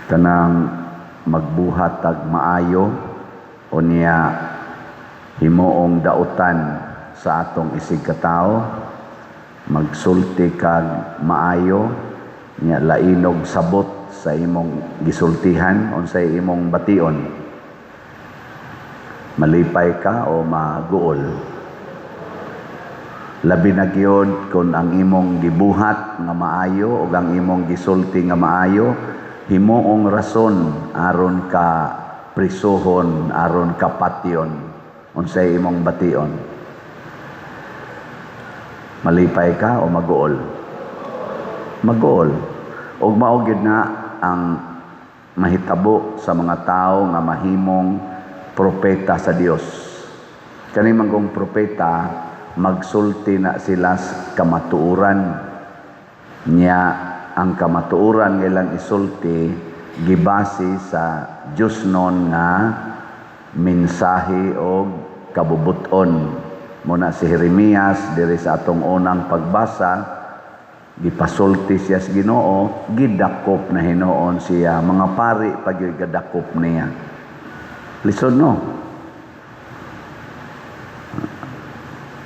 Kanang magbuhat tag maayo unya himuong dautan sa atong isig katawo, magsulti kag maayo nya lainog sabot sa imong gisultihan, unsay imong bation? Malipay ka o maguol? Labi na gyud kung ang imong gibuhat nga maayo o ang imong gisulti nga maayo himuong rason aron ka prisuhon, aron ka patyon, unsay imong bation? Malipay ka o maguol? Maguol. Ug mao gyud na ang mahitabo sa mga tao nga mahimong propeta sa Dios. Kani man kong propeta, magsulti na sila sa kamatuoran niya. Ang kamatuoran nga ilang isulti gibase sa Diosnon nga mensahe o kabubuton. Muna si Jeremias diri sa atong unang pagbasa, gipasulti siya sa Ginoo, gidakop na hinuon siya, mga pari pa gyud gadakop niya. Lisod, no?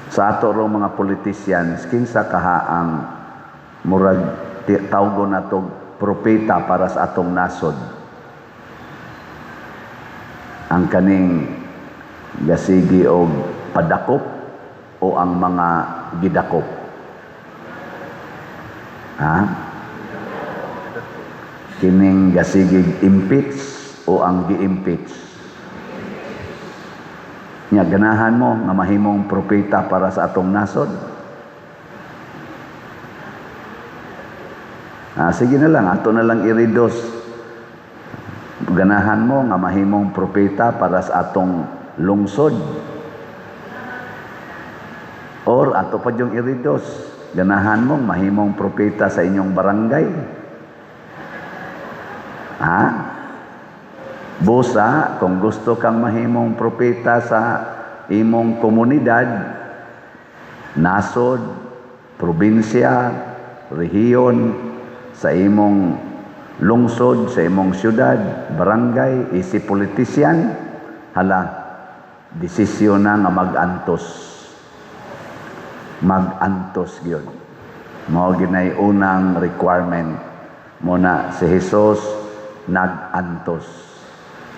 Sa ato rong mga politicians, kinsa kaha ang murag tawgon nato propeta para sa atong nasod? Ang kaning gasigi og padakop o ang mga gidakop? Ha? Kining gasigig impeach o ang gi-impeach? Nya ganahan mo nga mahimong propeta para sa atong nasod? Ah, sige na lang, ato na lang i-reduce. Ganahan mo nga mahimong propeta para sa atong lungsod? Or ato pa yung i-reduce. Ganahan mo mahimong propeta sa inyong barangay? Ha? Busa, kung gusto kang mahimong propeta sa imong komunidad, nasod, probinsya, rehiyon, sa imong lungsod, sa imong syudad, barangay, isip politician, hala, desisyon na nga mag-antos. Mag-antos gyud. Mao ginay unang requirement. Muna si Jesus nag-antos.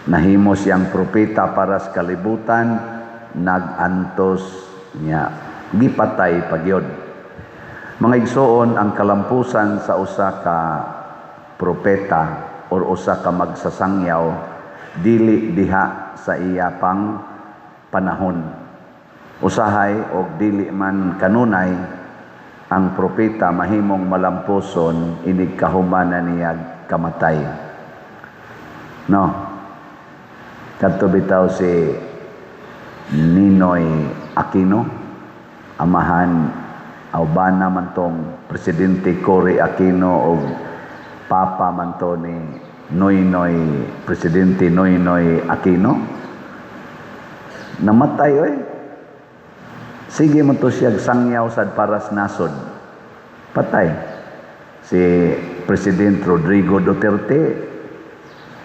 Nahimo siyang propeta para sa kalibutan, nag-antos niya. Gipatay pa gyud. Mga igsoon, ang kalampusan sa usa ka propeta or usa ka magsasangyaw dili diha sa iya pang panahon. Usahay og dili man kanunay ang propeta mahimong malampuson inig kahumanan niya kamatay. No. Kadto bitaw si Ninoy Aquino, amahan aw bana man tong Presidente Cory Aquino o papa man to ni Noynoy, Presidente Noynoy Aquino. Namatay oy. Sige man to siya sangyaw sad para sa nasod. Patay. Si President Rodrigo Duterte,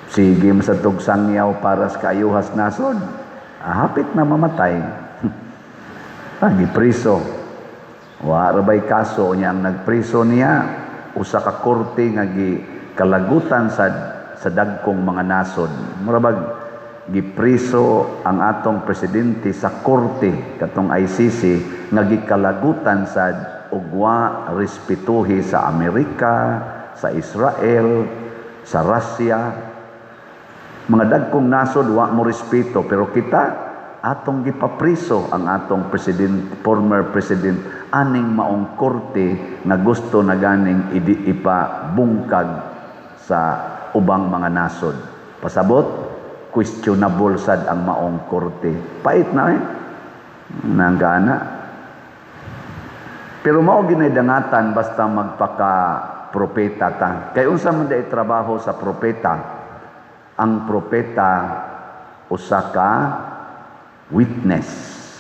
sige man sa tog sangyaw para sa kaayuhas nasod. Ah, hapit na mamatay. Gipriso. Wa ra bay kaso niya. Ang nagpriso niya usa ka korte nga gikalagutan sa dagkong mga nasod. Mura bag gipriso ang atong presidente sa korte katong ICC nga gikalagutan sad ug wa respetuhi sa Amerika, sa Israel, sa Russia. Mga dagkong nasod wa mo respeto, pero kita atong gipapriso ang atong president, former president, aning maong korte nga gusto na ganing ipabungkag sa ubang mga nasod. Pasabot, questionable sad ang maong korte. Pait na eh. Nanggana. Pero mao ginay dangatan basta magpaka propeta ta. Kay unsa man day trabaho sa propeta? Ang propeta usa ka witness,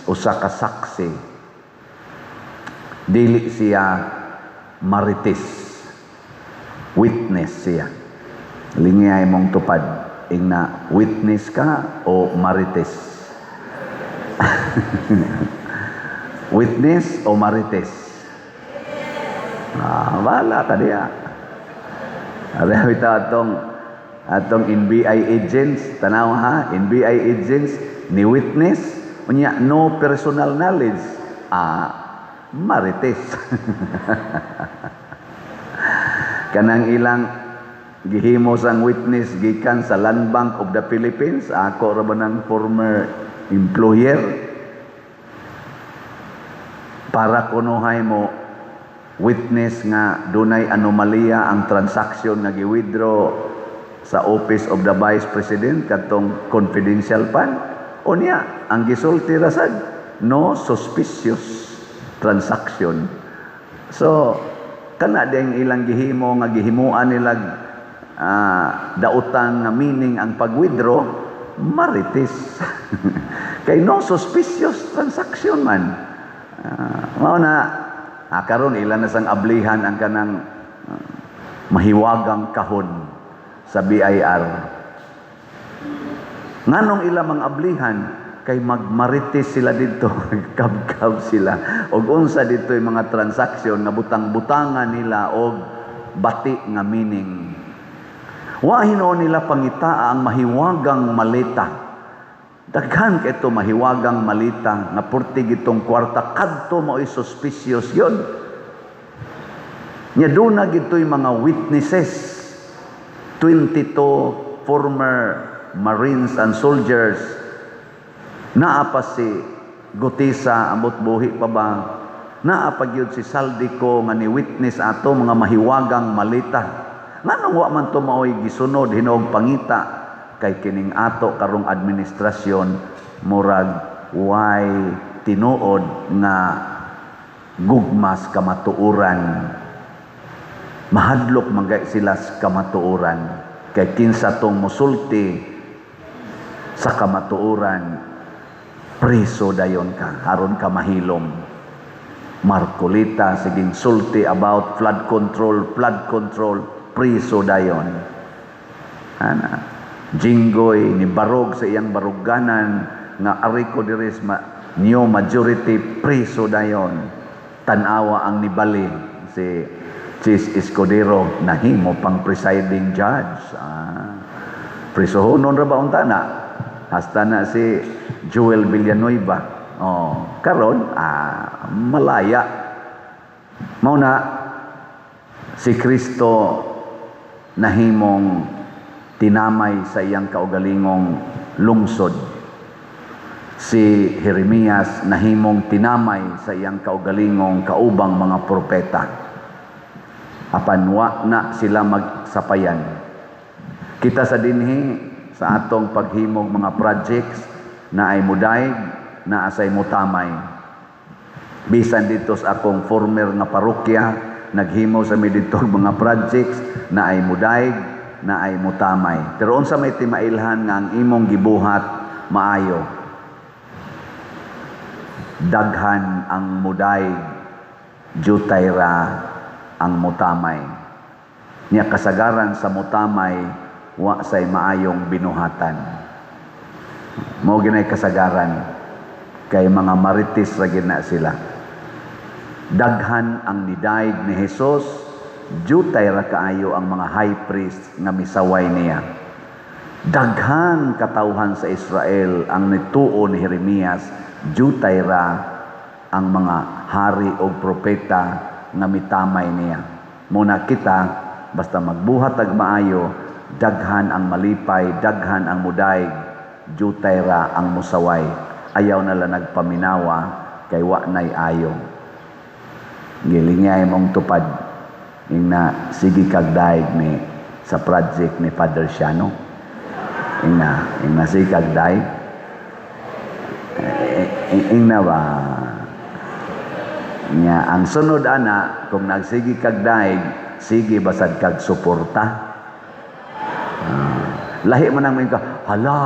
usa ka saksi. Dili siya marites. Witness siya. Lingiyay mong tupad. Ingna, witness ka o marites? Witness o marites? Ah, wala ka diya. Ari bitaw atong NBI agents, tanaw ha, NBI agents ni witness, unya no personal knowledge, ah, marites. Kanang ilang gihimo sang witness gikan sa Land Bank of the Philippines, ako ra ba ng former employer, para kunuhay mo witness nga dunay anomalya ang transaction nga gi-withdraw sa Office of the Vice President katong confidential fund. Unya ang gisulti ra sad, no suspicious transaction. So kana ding ilang gihimo nga gihimuan nila dautan nga meaning ang pag-withdraw, marites, kay no suspicious transaction man. Mao na karon ilan na sang ablihan ang kanang mahiwagang kahon sa BIR. Nganong ila mang ablihan? Kay magmarites sila dito, kabkab sila. Og unsa dito yung mga transaksyon nga butang-butangan nila og bati nga meaning. Wa hinuon nila pangitaa ang mahiwagang maleta. Daghan kay ito mahiwagang malita nga purti gitong kwarta kadto mao'y suspicious yun. Nya duna gito'y mga witnesses, 22 former Marines and soldiers. Naa pa si Guteza, ambot buhi pa ba? Naa pa gyud si Zaldy Co nga ni witness ato mga mahiwagang malita. Nganong wa man to maoy gisunod hinuog pangita? Kay kining ato karong administrasyon murag way tinuod nga gugmas kamatuoran. Mahadlok man gay sila sa kamatuoran. Kay kinsa tong musulti sa kamatuoran, preso dayon ka, aron ka mahilom. Marcoleta siging sulti about flood control, flood control, preso dayon. Ana, Jinggoy ni barog sa iyang baruganan nga ari ko diri ma, new majority, preso dayon. Tan-awa ang nibali si Chiz Escudero, nahimo pang presiding judge. Prisohonon ra ba unta na? Hasta na si Joel Villanueva. Oh, karon malaya. Mao na si Kristo nahimong tinamay sa iyang kaugalingong lungsod. Si Jeremias nahimong tinamay sa iyang kaugalingong kaubang mga propeta. Apan wa na sila magsapayan. Kita sa dinhi sa atong paghimog mga projects na ay mudaig, na asay mutamay. Bisan dito sa akong former nga parokya, naghimo sa mi dito mga projects na ay mudaig, na ay mutamay. Pero unsa may timailhan nga ang imong gibuhat maayo? Daghan ang mudaig, jutay ra ang mutamay. Nya kasagaran sa mutamay, wa say maayong binuhatan. Mao ginay kasagaran kay mga marites ra gid na sila. Daghan ang nidaig ni Hesus, jutay ra kaayo ang mga high priest nga misaway niya. Daghan katawhan sa Israel ang nituo ni Jeremias, jutay ra ang mga hari o propeta nga mitamay niya. Muna kita, basta magbuhat ag maayo, daghan ang malipay, daghan ang mudaig, jutay ra ang musaway. Ayaw na lang nagpaminawa kay wa nay ayo. Gilingay mong tupad ingna sige kag daig ni sa project ni Father Siano. Ingna sige kag daig. Ingna ba? Nya ang sunod ana, kung nagsige kag daig, sige basad kag suporta. Lahi man ang ka, hala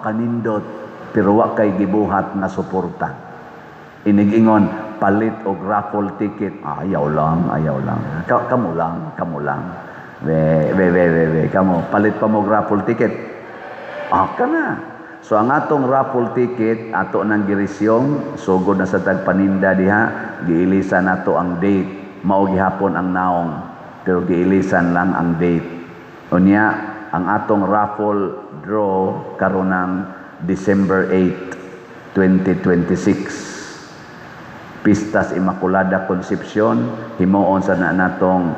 kanindot, pero wa kay gibuhat nga suporta. Inigingon palit og raffle ticket, ayaw lang, ayaw lang. Kamo lang, kamo lang. Be, be, be, be, be. Kamo, palit pa mo raffle ticket. Ah, kana. So ang atong raffle ticket ato nang gi-resume, sugod na sa tagpaninda diha, giilisan nato ang date. Mao gihapon ang naong, pero giilisan lang ang date. Unya, ang atong raffle draw karon ng December 8, 2026. Pistas Immaculada Concepcion, himuon sa na natong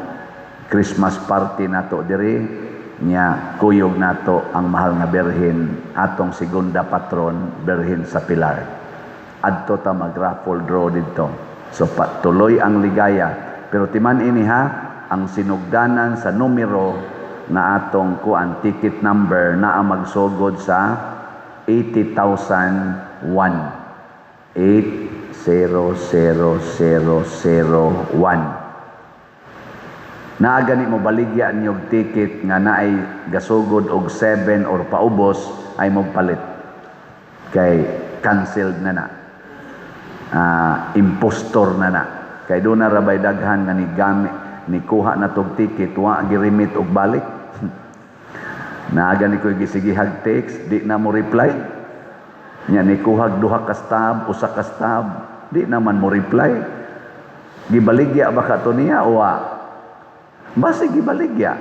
Christmas party nato diri nya, kuyog nato ang Mahal nga Birhen, atong segunda patron, Birhen sa Pilar. Adto ta mag-raffle draw didto. So patuloy ang ligaya, pero timan ini ha, ang sinugdanan sa numero nga atong kuan, ticket number na ang magsugod sa 80,001, 800001. Naa gani mo baligya niyog ticket nga naay gasugod og 7 or paubos, ay magpalit kay canceled na na, impostor na na, kay doon na rabay daghan nga ni gamit ni kuha na tog ticket, wa girimit og balik. Naa gani ko'y gisigihag text, di na mo reply. Nya ni kuhag duha ka stub, usa ka stub, di naman mo reply. Gibaligya ba ka to niya o wa? Basi gibaligya.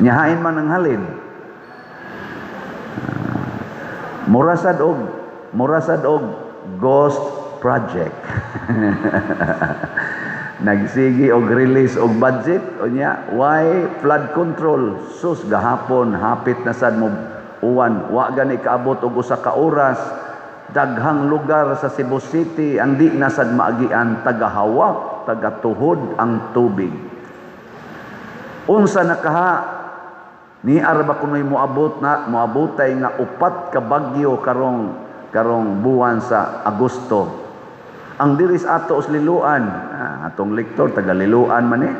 Nya hain man ang halin. Mura sad og ghost project. Nagsigi og release og budget, unya why flood control? Sus, gahapon hapit na sad mo uwan, wa gani kaabot og usa ka oras, daghang lugar sa Cebu City ang di na sad maagian, tagahawak, tagatuhod ang tubig. Unsa na kaha ni arba kunoy moabot na moabotay nga upat ka bagyo karong buwan sa Agosto? Ang diris ato sa Liloan, atong lektor taga Liloan man eh,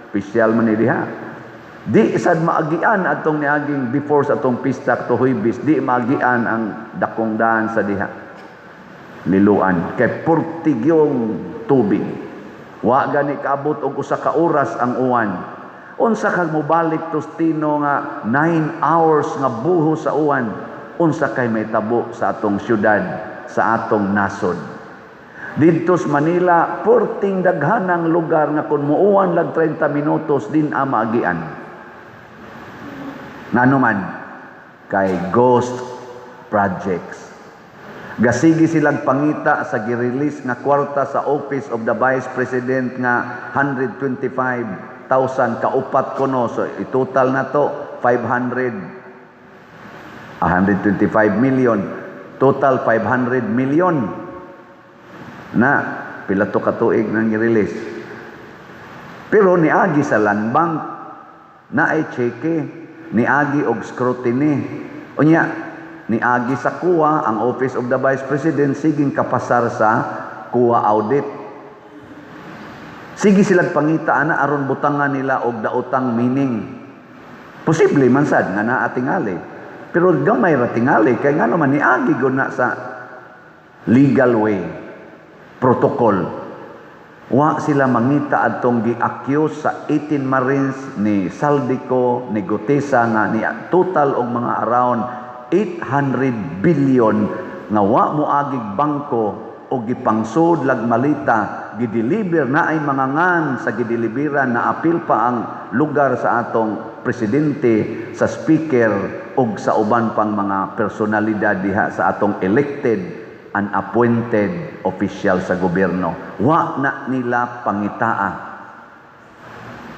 opisyal man eh diha. Di sad maagian atong niaging before sa atong pista to Huwebes, di maagian ang dakong daan sa diha. Liloan kay purtigyong tubig. Wa gani kaabot og usa ka oras ang uwan. Unsa kag mobalik tustino nga 9 hours nga buho sa uwan? Unsa kay may tabo sa atong syudad, sa atong nasod? Didto sa Manila, porting daghanang lugar nga kung muuwan lag 30 minutos, din ang maagian. Ngano man? Kay ghost projects. Gasigi silang pangita sa gi-release nga kwarta sa Office of the Vice President nga 125,000, kaupat kuno, so i-total na to 500, 125 million, total 500 million na. Pila to katuig nang gi-release, pero niagi sa Land Bank na ay cheque, niagi og scrutiny. Unya niagi sa COA. Ang Office of the Vice President siging kapasar sa COA audit. Sige silang pangita ana aron butangan nila og daotang meaning. Posible man sad nga naa tingali, pero gamay ra tingali, kay ngano man niagi gud na sa legal way, protocol. Wa sila mangita adtong gi-accuse sa 18 Marines ni Zaldy Co, ni Guteza nga ni total og mga around 800 billion nga wa mo agig bangko o gipangsod lag malita, gideliver na ay mga ngan sa gideliveran na apil pa ang lugar sa atong presidente, sa speaker ug sa uban pang mga personalidad diha sa atong elected and appointed official sa gobyerno. Wa na nila pangitaa.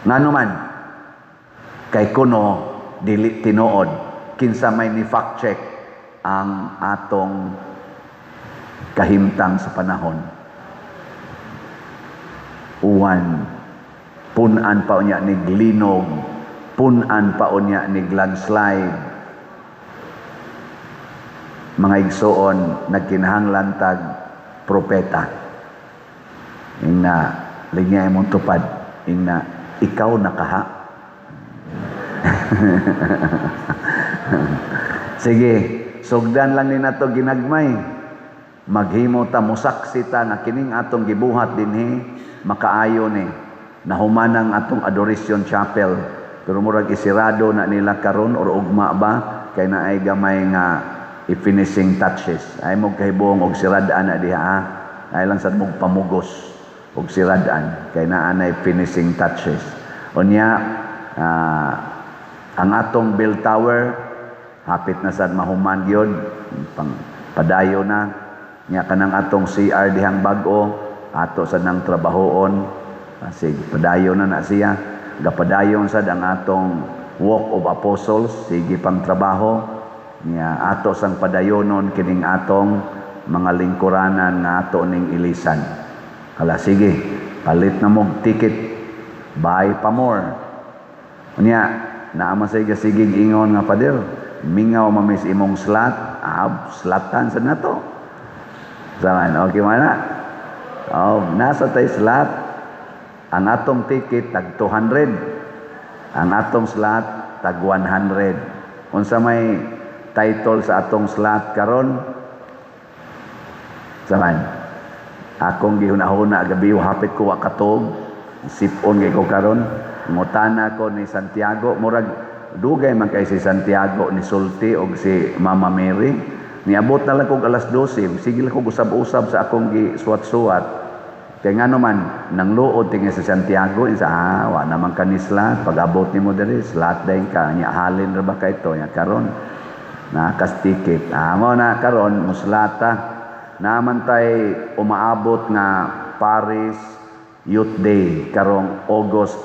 Ngano man? Kay kuno dili tinuod. Kinsa may ni fact check ang atong kahimtang sa panahon? Uwan, punan pa unya ni linog, punan pa unya ni landslide. Mga igsoon, nagkinahanglan tag propeta. Ingna, linya imong tupad. Ingna, ikaw nakaha. Sige, sugdan lang ni nato ginagmay. Maghimo ta, musaksi ta nga kining atong gibuhat dinhi makaayo ni. Nahuman ang atong Adoration Chapel. Pero murag isirado na nila karon or ugma ba kay naay gamay nga i-finishing touches. Ay mo kahibong og sirad-an na diha, ha? Ay lang sad mog pamugos og sirad-an kay naa nay finishing touches. Unya ang atong bell tower hapit na sad mahuman gyud, pang padayo na nya. Kanang atong CR dihang bag-o, ato sad nang trabahoon. Sige, padayon na na siya. Gapadayon sad ang atong Walk of Apostles, sige pang trabaho. Nya ato sang padayonon kining atong mga lingkuranan nga ato ning ilisan. Hala, sige, palit na mog ticket, buy pa more. Unya, naa man say gasigig ingon nga, "Pader, mingaw mamis imong slot." Ah, slotan sa nato. Saman, okay man na? Oh, nasa tay slot. Ang atong ticket tag 200. Ang atong slot tag 100. Unsa may title sa atong slot karon? Saman. Akong gihuna-huna gabi, hapit ko wa katog. Sipon kay ko karon. Ngutana ko ni Santiago, murag dugay man kay si Santiago ni sulti og si Mama Mary. Niabot na lang kog alas 12, sige lang kog usab-usab sa akong gisuwat-suwat. Kay ngano man nang luod tingin sa Santiago, isa wa naman ka ni slot, pag abot nimo diri slot dayon ka nya, halin ra ba kay to nya karon nakas ticket. Ah, mo na karon muslata naman tay umaabot nga Parish Youth Day karong August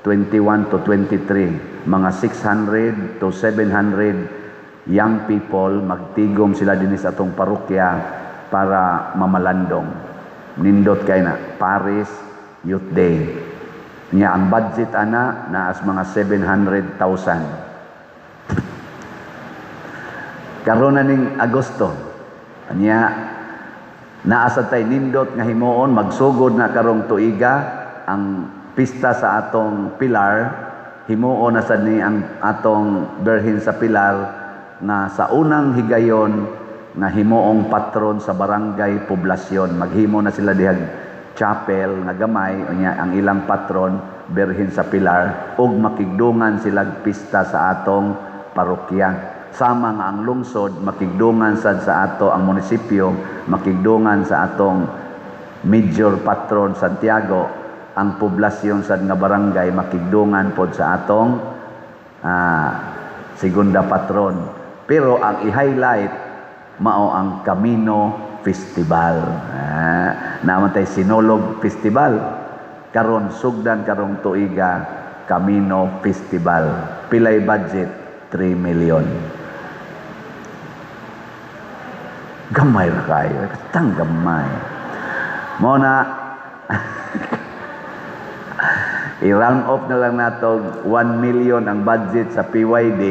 21 to 23. Mga 600 to 700 young people magtigom sila dinhi sa atong parokya para mamalandong. Nindot kay na Parish Youth Day. Nya ang budget ana naas mga 700,000. Karon na ning Agosto. Nya naa sa tay nindot nga himuon, magsugod na karong tuiga ang pista sa atong Pilar. Himuon na sad ni ang atong Birhen sa Pilar nga sa unang higayon nga himuong patron sa barangay Poblasyon. Maghimo na sila dihag chapel nga gamay, unya ang ilang patron Birhen sa Pilar ug makigdungan sila pista sa atong parokya. Sama nga ang lungsod makigdungan sad sa ato, ang munisipyo makigdungan sa atong major patron Santiago, ang poblasyon sad nga barangay makigdungan pod sa atong segunda patron. Pero ang i-highlight mao ang Camino Festival. Naman tay Sinulog Festival. Karon sugdan karong tuiga Camino Festival. Pilay budget? 3 million. Gamay ra kayo. Tang gamay. Mo na i-round off na lang nato, 1 million ang budget sa PYD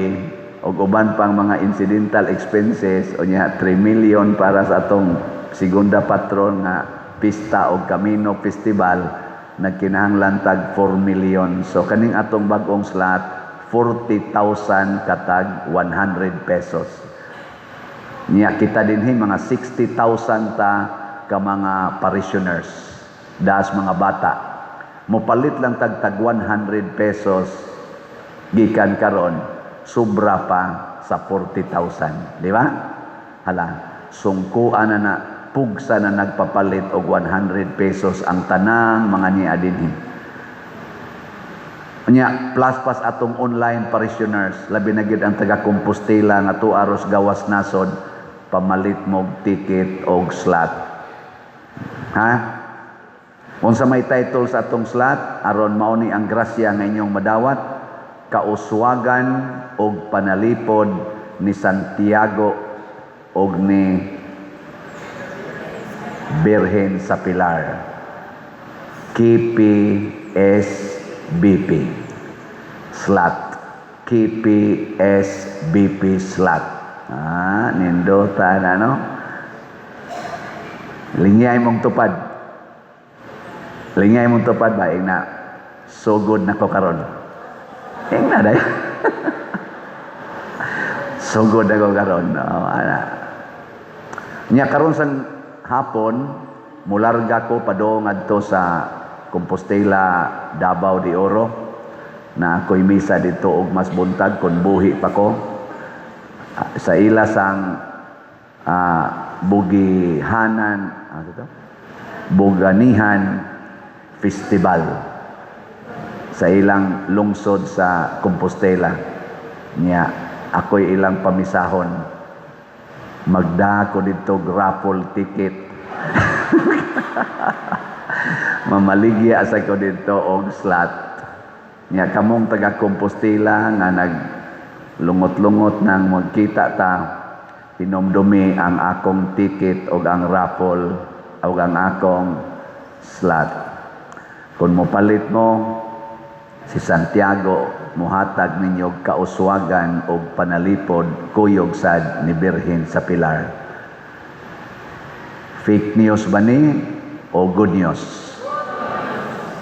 og uban pang mga incidental expenses, o nya 3 million para sa atong segunda patron nga pista og Camino Festival, nagkinahanglan tag 4 million. So kaning atong bag-ong slot, 40,000 katag 100 pesos. Niya kita dinhi mga 60,000 ta ka mga parishioners, das mga bata. Mopalit lang tag tag 100 pesos gikan karon, sobra pa sa 40,000, di ba? Hala, sungkuan na na pugsa na nagpapalit og 100 pesos ang tanang mga niya dinhi. Unya, plus pas atong online parishioners, labi na gyud ang taga Compostela nga tuaros gawas nasod, pamalit mog ticket og slot. Ha? Unsa may title sa atong slot aron mao ni ang grasya nga inyong madawat? Kauswagan og panalipod ni Santiago og ni Birhen sa Pilar. KPSBP slot. KPSBP slot. Ah, nindota na, no? Lingay mong tupad. Lingay mong tupad ba ing na sugod na ko karon. Ing na day. Sugod na ko karon. Oh, ana. Nya karon sang hapon mularga ko padung adto sa Compostela, Davao de Oro. Na ako'y misa dito og mas buntag kung buhi pa ko. Sa ila sang Bugihanan, ano to? Buganihan Festival sa ilang lungsod sa Compostela niya, ako'y ilang pamisahon. Magda ko dito raffle ticket, mamaligya sa ko dito og slot niya. Kamong taga Compostela nga nag lungot-lungot nang magkita ta, hinumdumi ang akong ticket og ang raffle og ang akong slot. Kung mopalit mo, si Santiago muhatag ninyo og kauswagan og panalipod, kuyog sad ni Birhen sa Pilar. Fake news ba ni o good news?